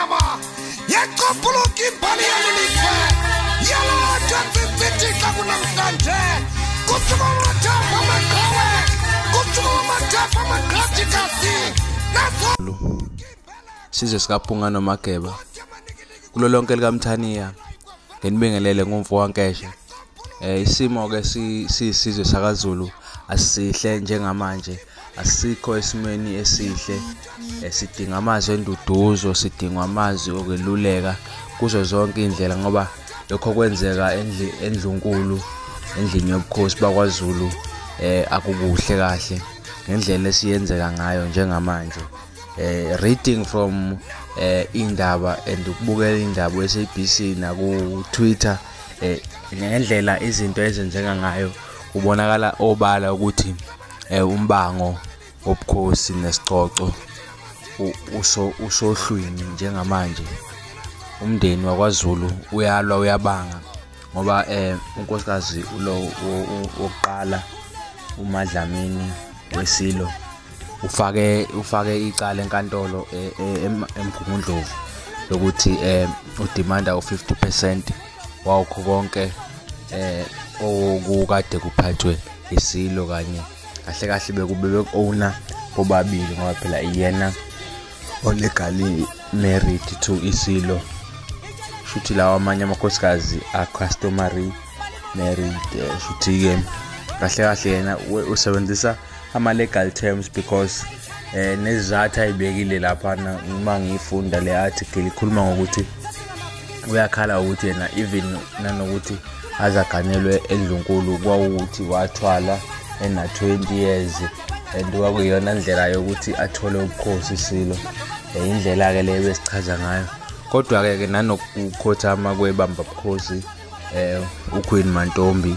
Ngonyama yaqophuluka imbali yalelife yalotha tsitsithika kunamhlanje kusuka amathafa amaqhawe kusuka amathafa amaqhathikazi naso Sizwe sikaPhunga noMageba kulo lonke likaMthaniya ngenibingelele ngumfo waNkeshe. Isimo ke sisizwe sakaZulu asihle njengamanje, asikho esimweni esihle. Sidinga amazwi enduduzo, sidinga amazwi okweluleka kuzo zonke indlela, ngoba lokho kwenzeka endlunkulu, endlini yobukhosi bakwaZulu akukuhle kahle ngendlela esiyenzeka ngayo njengamanje. Reading from indaba and ukubukela indaba SABC naku Twitter, ngendlela izinto ezenzeka ngayo kubonakala obala ukuthi umbango wobukhosi nesicoco usohlwini njengamanje. Umndeni wakwaZulu uyalwa, uyabanga, ngoba unkosikazi lo wokuqala uMadlamini wesilo ufake icala enkantolo eMgungundlovu lokuthi udemanda u50% wawukho konke okukade kuphathwe isilo, kanye kahle kahle bekube beku-owner bobabili, ngoba phela iyena o-legally married to isilo, shuthi lawa amanye amakhosikazi a-customary married. Shuthi-ke kahle kahle yena usebenzisa ama-legal terms because nezizathu ayibekile laphana. Uma ngiyifunda le article ikhuluma ngokuthi uyakhala ukuthi yena even nanokuthi azaganelwe endlunkulu kwawukuthi wathwala ena 20 years and kwakuyiyona ndlela yokuthi athole ubukhosi isilo. Indlela-ke leyo besichaza ngayo, kodwa-ke ke nanokukhothama kwebamba bukhosi uQueen Mantombi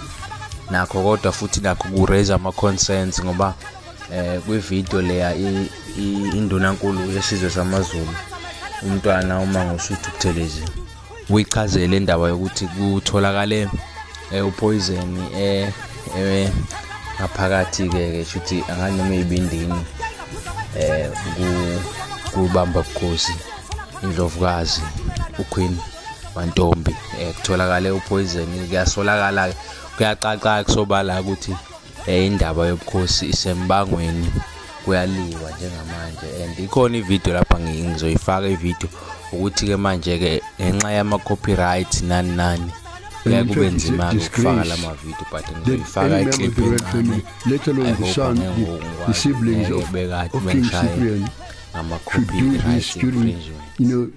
nakho, kodwa futhi nakho ku-raise ama-concerns, ngoba kwividiyo leya indunankulu yesizwe samaZulu umntwana uMangosuthu Buthelezi uyichazele indaba yokuthi kutholakale upoison ngaphakathi ke shuthi anganoma eyibindini kubamba bukhosi indlovukazi uQueen Mantombi. Kutholakale upoison, kuyasolakala, kuyacaca kusobala ukuthi indaba yobukhosi isembangweni, kuyaliwa njengamanje. And ikhona ivideo lapha ngizoyifaka ivideo ukuthi ke manje ke ngenxa yama copyright nani nani kuyaye kube nzima ukufaka lama video, but ngizoyifaka iclip encane, let alone the son, the siblings of King Cyprian ngama should do copyright this during, infringement. you know,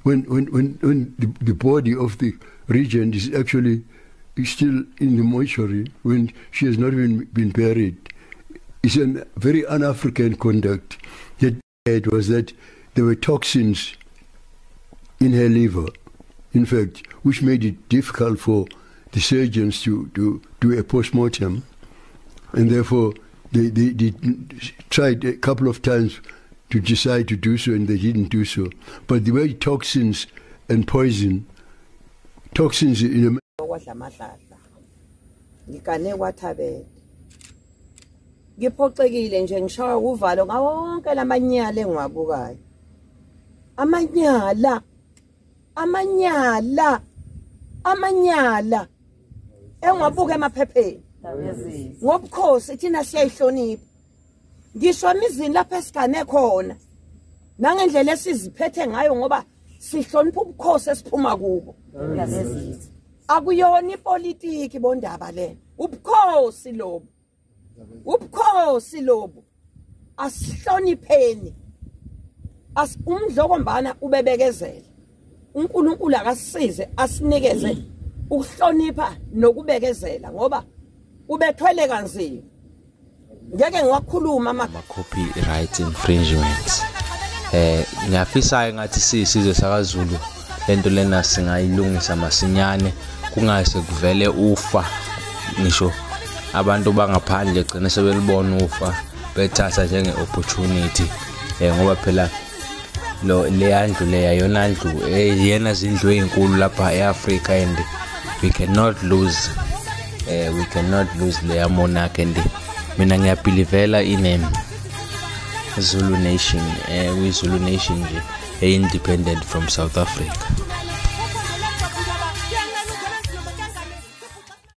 when the body of the regent is actually still in the mortuary, when she has not even been buried. It's a very un-African conduct. Yet it was that there were toxins in her liver, in fact, which made it difficult for the surgeons to do a post-mortem. And therefore, they tried a couple of times to decide to do so, and they didn't do so. But the way toxins and poison, toxins in a kwadlamadladla ngigane kwathabela ngiphoxekile nje, ngishaya uvalo ngawonke lamanyala engiwabukayo, amanyala amanyala amanyala engiwabuka emaphepheni ngobukhosi. Thina siyayihlonipha ngisho emizini lapho esigane khona nangendlela esiziphethe ngayo, ngoba sihlonipha ubukhosi esiphuma kubo. Akuyona ipolitiki bondaba lena, ubukhosi lobu, ubukhosi lobu. Asihlonipheni, umdlokombana ubebekezela. uNkulunkulu akasisize asinikeze ukuhlonipha nokubekezela, ngoba ubethwele kanzima. Ngeke ngiwakhuluma ama-copyright infringements. Ngiyafisa ngathi sisizwe sakaZulu lento lena singayilungisa masinyane, kungase kuvele ufa, ngisho abantu bangaphandle gcine sebelibona ufa bethatha njenge opportunity, ngoba phela lo leyandlu leya yona ndlu yena zindlu ezinkulu lapha eAfrica, and we cannot lose leya monarch. And mina ngiyabhilivela ine Zulu Nation, kwi Zulu Nation nje independent from South Africa.